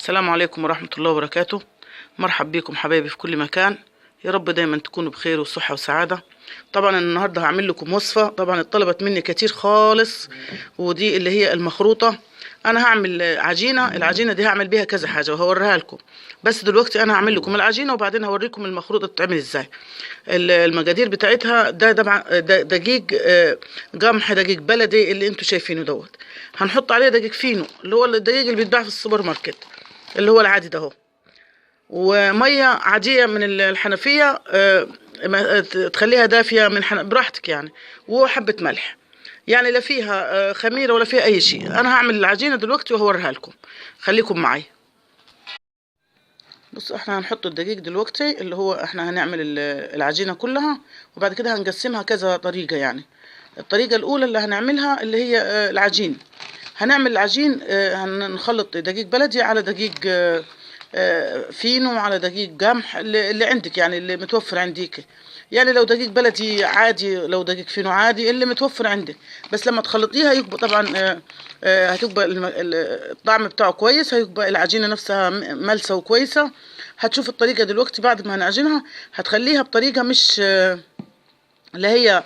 السلام عليكم ورحمة الله وبركاته. مرحب بكم حبايبي في كل مكان، يا رب دايما تكونوا بخير وصحة وسعادة. طبعا النهاردة هعمل لكم وصفة طبعا اتطلبت مني كتير خالص، ودي اللي هي المخروطة. انا هعمل عجينة، العجينة دي هعمل بيها كذا حاجة وهوريها لكم، بس دلوقتي انا هعمل لكم العجينة وبعدين هوريكم المخروطة بتتعمل ازاي. المقادير بتاعتها ده طبعا دقيق قمح، دقيق بلدي اللي انتوا شايفينه دوت، هنحط عليه دقيق فينو اللي هو الدقيق اللي بيتباع في السوبر ماركت اللي هو العادي ده اهو، ومية عادية من الحنفية تخليها دافيه من براحتك يعني، وحبه ملح، يعني لا فيها خميره ولا فيها اي شيء. انا هعمل العجينة دلوقتي وهوريها لكم، خليكم معي. بصوا احنا هنحط الدقيق دلوقتي اللي هو احنا هنعمل العجينة كلها، وبعد كده هنقسمها كذا طريقه. يعني الطريقة الاولى اللي هنعملها اللي هي العجين. هنعمل العجين، هنخلط دقيق بلدي على دقيق فينو على دقيق قمح اللي عندك، يعني اللي متوفر عندك. يعني لو دقيق بلدي عادي، لو دقيق فينو عادي، اللي متوفر عندك، بس لما تخلطيها يبقى طبعا هتبقى الطعم بتاعه كويس، هيبقى العجينة نفسها ملسه وكويسة. هتشوف الطريقة دلوقتي بعد ما هنعجنها، هتخليها بطريقة مش لا هي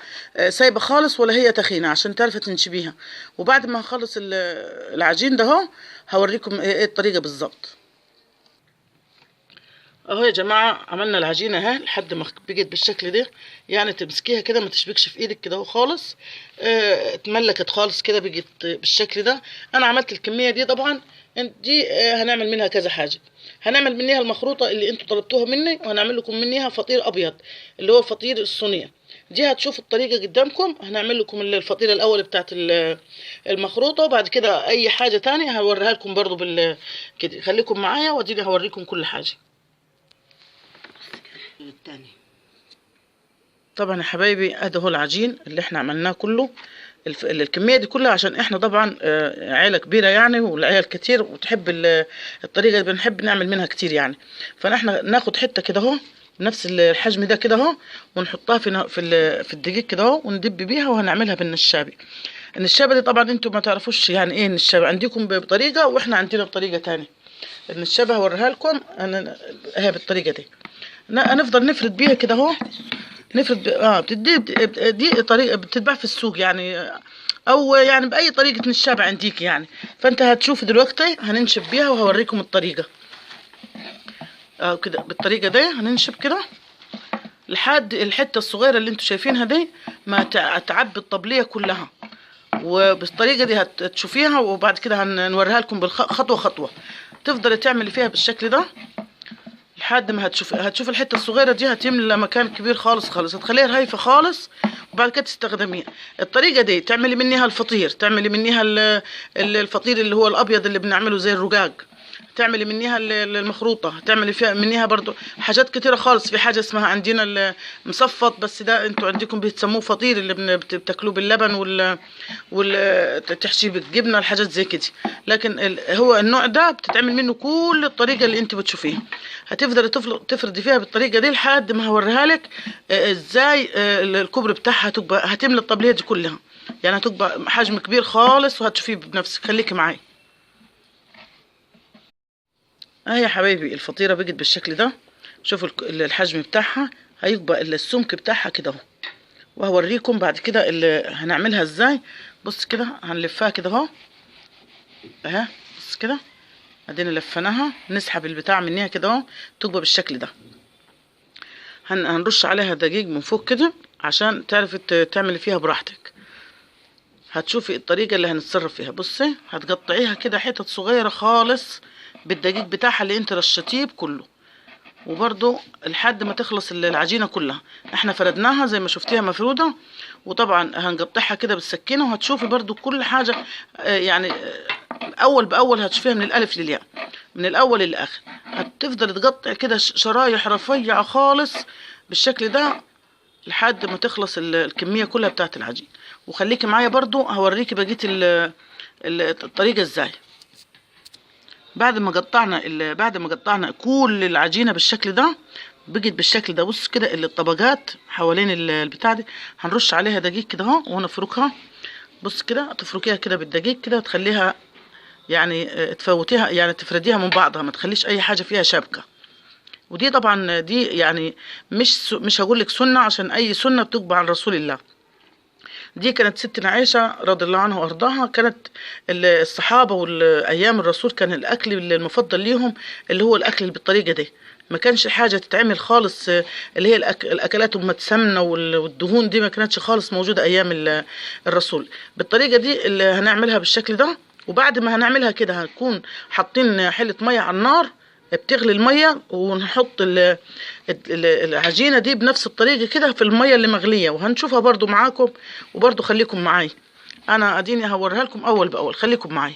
سايبه خالص ولا هي تخينة عشان تعرفي تنشبيها. وبعد ما هخلص العجين ده اهو هوريكم ايه الطريقة بالظبط. اهو يا جماعة عملنا العجينة اهي لحد ما بقت بالشكل ده، يعني تمسكيها كده ما تشبكش في ايدك كده خالص، اتملكت خالص كده بقت بالشكل ده. انا عملت الكمية دي طبعا دي هنعمل منها كذا حاجة. هنعمل منها المخروطه اللي انتوا طلبتوها مني، وهنعمل لكم منها فطير ابيض اللي هو فطير الصينية. دي هتشوفوا الطريقة قدامكم. هنعمل لكم الفطيره الاول بتاعت المخروطه، وبعد كده اي حاجة تانية هوريها لكم برضو بال كده. خليكم معايا واديني هوريكم كل حاجة. الثاني طبعا يا حبايبي ادي هو العجين اللي احنا عملناه كله، الكمية دي كلها عشان احنا طبعا عيله كبيرة يعني، والعيال كتير وتحب الطريقة اللي بنحب نعمل منها كتير يعني. فاحنا ناخد حتة كده اهو بنفس الحجم ده كده اهو، ونحطها في الدقيق كده اهو، وندب بيها، وهنعملها بالنشابه. النشابه دي طبعا انتوا ما تعرفوش يعني ايه النشابه، عندكم بطريقة واحنا عندنا بطريقة تانية. النشابه هوريها لكم انا اهي بالطريقة دي. هنفضل نفرد بيها كده اهو، نفرد بتدي دي طريقه بتتباع في السوق يعني، او يعني باي طريقه نشابه عنديك يعني. فانت هتشوف دلوقتي هننشب بيها وهوريكم الطريقة. كده بالطريقة دي هننشب كده لحد الحتة الصغيرة اللي انتوا شايفينها دي ما تعبي الطبلية كلها. وبالطريقه دي هتشوفيها، وبعد كده هنوريها لكم بالخطوه خطوة. تفضلي تعملي فيها بالشكل ده لحد ما هتشوف الحتة الصغيرة دي هتملى مكان كبير خالص خالص، هتخليها رهيفه خالص، وبعد كده تستخدميها. الطريقة دي تعملي منيها الفطير، تعملي منيها الفطير اللي هو الابيض اللي بنعمله زي الرقاق، تعملي منيها المخروطه، تعملي فيها منيها برضو حاجات كتيرة خالص. في حاجة اسمها عندنا المصفط، بس ده انتوا عندكم بتسموه فطير اللي بتاكلوه باللبن وال تحشيه بالجبنه، الحاجات زي كده. لكن هو النوع ده بتتعمل منه كل الطريقة اللي انت بتشوفيها. هتفضلي تفردي فيها بالطريقة دي لحد ما هوريها لك ازاي الكبر بتاعها هتبقى، هتملى الطبلية دي كلها يعني، هتبقى حجم كبير خالص وهتشوفيه بنفسك. خليكي معايا. اهي يا حبايبي الفطيره بقت بالشكل ده، شوفوا الحجم بتاعها هيبقى السمك بتاعها كده اهو، وهوريكم بعد كده اللي هنعملها ازاي. بص كده هنلفها كده اهو اهي، بص كده ادينا لفيناها، نسحب البتاع منيها كده اهو، تبقى بالشكل ده. هنرش عليها دقيق من فوق كده عشان تعرفي تعملي فيها براحتك. هتشوفي الطريقة اللي هنتصرف فيها. بصي هتقطعيها كده حتت صغيرة خالص بالدقيق بتاعها اللي انت رشتيه كله، وبرده لحد ما تخلص العجينة كلها. احنا فردناها زي ما شفتيها مفروده، وطبعا هنقطعها كده بالسكينة، وهتشوفي برده كل حاجة يعني اول باول هتشوفيها من الالف للياء، من الاول للاخر. هتفضل تقطع كده شرايح رفيعة خالص بالشكل ده لحد ما تخلص الكمية كلها بتاعت العجين. وخليكي معايا برده هوريكي بقية الطريقة ازاي. بعد ما قطعنا كل العجينة بالشكل ده، بقت بالشكل ده. بص كده الطبقات حوالين البتاع دي هنرش عليها دقيق كده اهو ونفركها. بص كده تفركيها كده بالدقيق كده، تخليها يعني تفوتيها، يعني تفرديها من بعضها، ما تخليش اي حاجة فيها شبكة. ودي طبعا دي يعني مش هقول لك سنة، عشان اي سنة بتقبع عن رسول الله. دي كانت ستنا عائشة رضي الله عنها وارضاها، كانت الصحابة والايام الرسول كان الاكل المفضل ليهم اللي هو الاكل بالطريقة دي. ما كانش حاجة تتعمل خالص اللي هي الاكلات ام السمنة والدهون دي، ما كانتش خالص موجودة ايام الرسول. بالطريقة دي اللي هنعملها بالشكل ده. وبعد ما هنعملها كده هنكون حاطين حله مية على النار بتغلي المية، ونحط العجينة دي بنفس الطريقة كده في المية اللي مغليه، وهنشوفها برضو معاكم. وبرضو خليكم معايا، انا اديني هوريها لكم اول باول، خليكم معايا.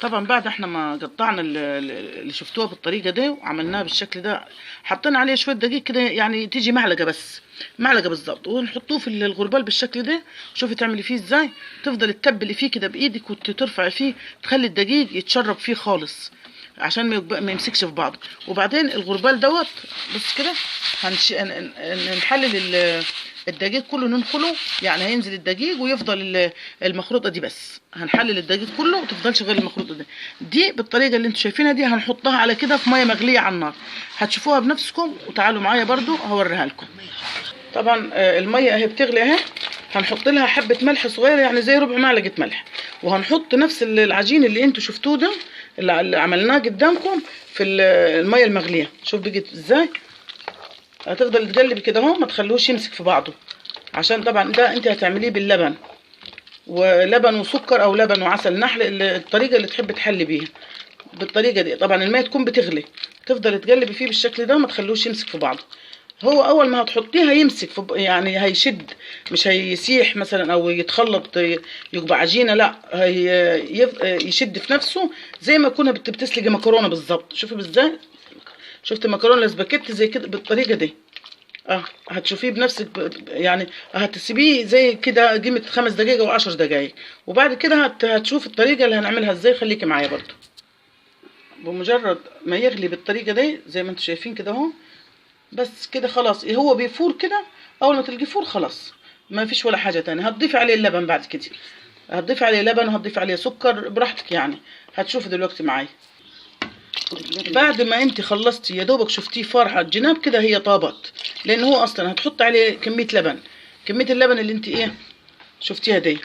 طبعا بعد احنا ما قطعنا اللي شفتوها بالطريقة دي وعملناها بالشكل ده، حطينا عليه شوية دقيق كده، يعني تيجي معلقه بس، معلقه بالظبط، ونحطوه في الغربال بالشكل ده. شوفي تعملي فيه ازاي، تفضل تتبلي فيه كده بايدك وترفعي فيه، تخلي الدقيق يتشرب فيه خالص عشان ما يمسكش في بعضه. وبعدين الغربال دوت بص كده هنحلل الدقيق كله، ننخله، يعني هينزل الدقيق ويفضل المخروطه دي بس. هنحلل الدقيق كله وتفضلش غير المخروطه دي. دي بالطريقة اللي انتوا شايفينها دي هنحطها على كده في مية مغليه على النار، هتشوفوها بنفسكم. وتعالوا معايا برضو هوريها لكم. طبعا المية اهي بتغلي اهي، هنحط لها حبه ملح صغيرة، يعني زي ربع معلقه ملح، وهنحط نفس العجين اللي انتوا شفتوه ده اللي عملناه قدامكم في المية المغليه. شوف بقت ازاي، هتفضل تقلب كده اهو، ما تخلوش يمسك في بعضه، عشان طبعا ده انت هتعمليه باللبن، ولبن وسكر او لبن وعسل نحل، الطريقة اللي تحب تحلي بيها بالطريقة دي. طبعا المية تكون بتغلي، تفضل تقلبي فيه بالشكل ده، ما تخلوش يمسك في بعضه. هو اول ما هتحطيه هيمسك في، يعني هيشد، مش هيسيح مثلا او يتخلط يبقى عجينه، لا هي يشد في نفسه زي ما كنا بتسلقي مكرونه بالظبط. شوفي ازاي، شفت المكرونه الاسباجيتي زي كده بالطريقة دي، هتشوفيه بنفسك، يعني هتسيبيه زي كده قيمة 5 دقايق او 10 دقايق، وبعد كده هتشوف الطريقة اللي هنعملها ازاي. خليكي معايا برضو. بمجرد ما يغلي بالطريقة دي زي ما انتم شايفين كده اهو، بس كده خلاص هو بيفور كده. اول ما تلقيه فور خلاص ما فيش ولا حاجة تانية. هتضيفي عليه اللبن بعد كده، هتضيفي عليه لبن وهتضيفي عليه سكر براحتك، يعني هتشوفي دلوقتي معايا. بعد ما انت خلصتي يا دوبك شفتيه فار على الجناب كده، هي طابت، لان هو اصلا هتحط عليه كمية لبن، كمية اللبن اللي انت ايه شفتيها دي،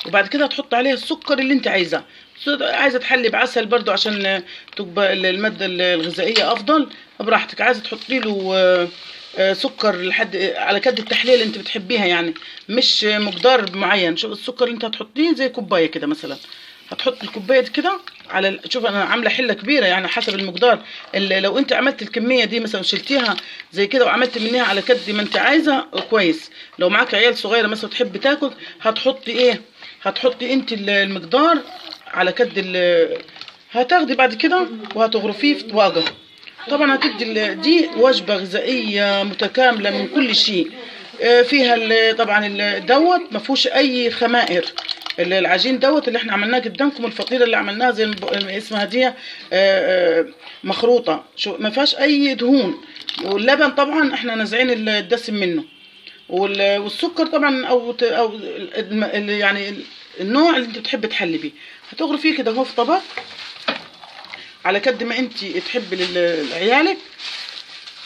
وبعد كده هتحط عليها السكر اللي انت عايزاه. عايزه تحلي بعسل برضو عشان تبقى المادة الغذائية افضل، براحتك. عايزه تحطي له سكر لحد على كد التحلية اللي انت بتحبيها، يعني مش مقدار معين. شوف السكر اللي انت هتحطيه زي كوباية كده مثلا، هتحط الكوباية دي كده على، شوف انا عامله حله كبيرة يعني حسب المقدار. اللي لو انت عملت الكمية دي مثلا وشلتيها زي كده وعملت منها على كد ما انت عايزه كويس. لو معاك عيال صغيرة مثلا تحب تاكل، هتحطي ايه، هتحطي انت المقدار على كد هتاخدي بعد كده وهتغرفيه في طواجه. طبعا هتدي دي وجبة غذائية متكاملة من كل شيء فيها. طبعا دوت ما فيهوش اي خمائر، العجين دوت اللي احنا عملناه قدامكم، الفطيره اللي عملناها زي اسمها دي مخروطه، شو ما فيهاش اي دهون. واللبن طبعا احنا نازعين الدسم منه، والسكر طبعا او يعني النوع اللي انت بتحب تحلي بيه. هتغرفيه كده اهو في طبق على قد ما انت تحبي لعيالك،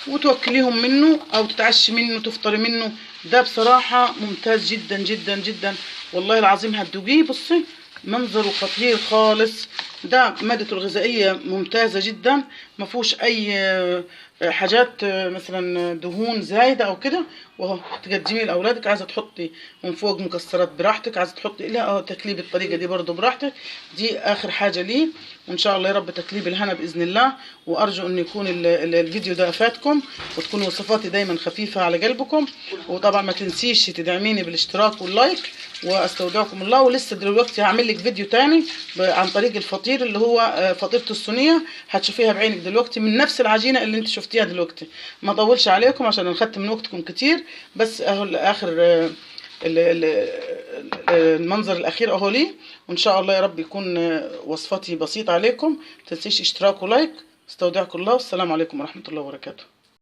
وتوكليهم منه او تتعشي منه تفطري منه. ده بصراحة ممتاز جدا جدا جدا والله العظيم. هتدوقيه بصي منظره خطير خالص. ده مادته الغذائية ممتازة جدا، ما فيهوش اي حاجات مثلا دهون زايدة او كده. وهو تقدميه لاولادك. عايزه تحطي من فوق مكسرات براحتك، عايزه تحطي لا تاكليه بالطريقة دي برضو براحتك. دي اخر حاجة ليه، وان شاء الله يا رب تاكليه بالهنا باذن الله. وارجو ان يكون الفيديو ده افادكم، وتكون وصفاتي دايما خفيفة على قلبكم. وطبعا ما تنسيش تدعميني بالاشتراك وال like، واستودعكم الله. ولسه دلوقتي هعمل لك فيديو تاني عن طريق الفطير اللي هو فطيره الصينية، هتشوفيها بعينك دلوقتي من نفس العجينة اللي انت شفتيها دلوقتي. ما اطولش عليكم عشان انا خدت من وقتكم كتير، بس اهو اخر المنظر الاخير اهو ليه. وان شاء الله يا رب يكون وصفتي بسيطة عليكم. ما تنسيش اشتراك و like. استودعكم الله، والسلام عليكم ورحمة الله وبركاته.